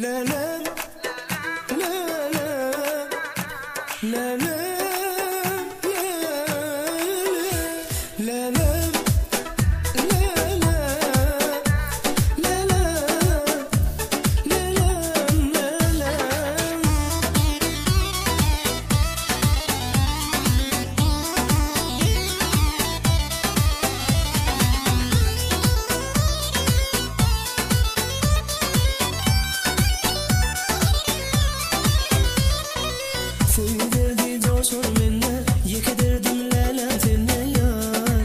Lälem, lälem, lälem, lälem, lälem, lälem, lälem, lälem. Söýgi derdi joşar mende, Ýeke derdim lälem sende ýar,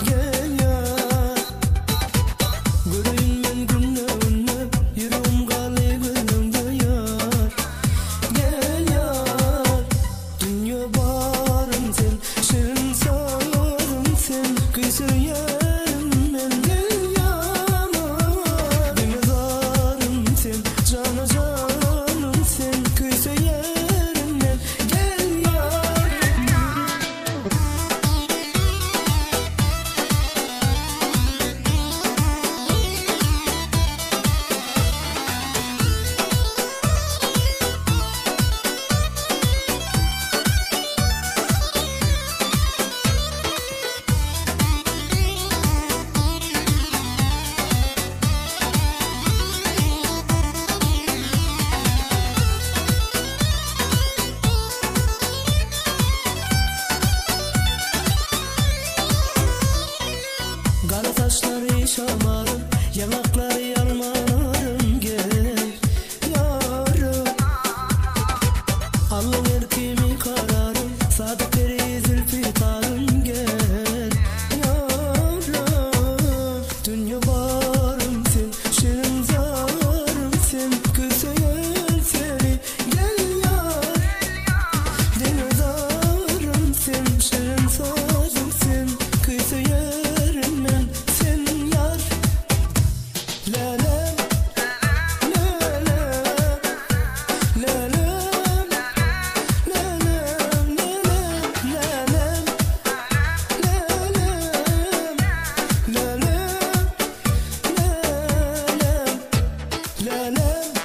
gel ýar. Göreýin men günde-günde, Ýüregim galdy gözleňde ýar, gel ýar. Dünýe barym sen, şirin sazym sen, Küýseýärin men, gel ýar. Demi zarym sen, jana-janym sen, Küýseýärin men, gel ýar. Gara saçlary şamalym, Ýaňaklary almalarym, gel ýarym. Allyň erkimi kararym, Sadyk peri zülpi tarym, gel ýarym. Dünýe barym sen, şirin zarym sen, Küýseýän seni, gel ýar. Dildarym sen, şirin sazym sen, Küýseýärin men sen ýar. Lälem, lälem, lälem, lälem, lälem, lälem, lälem, lälem, lälem, lälem.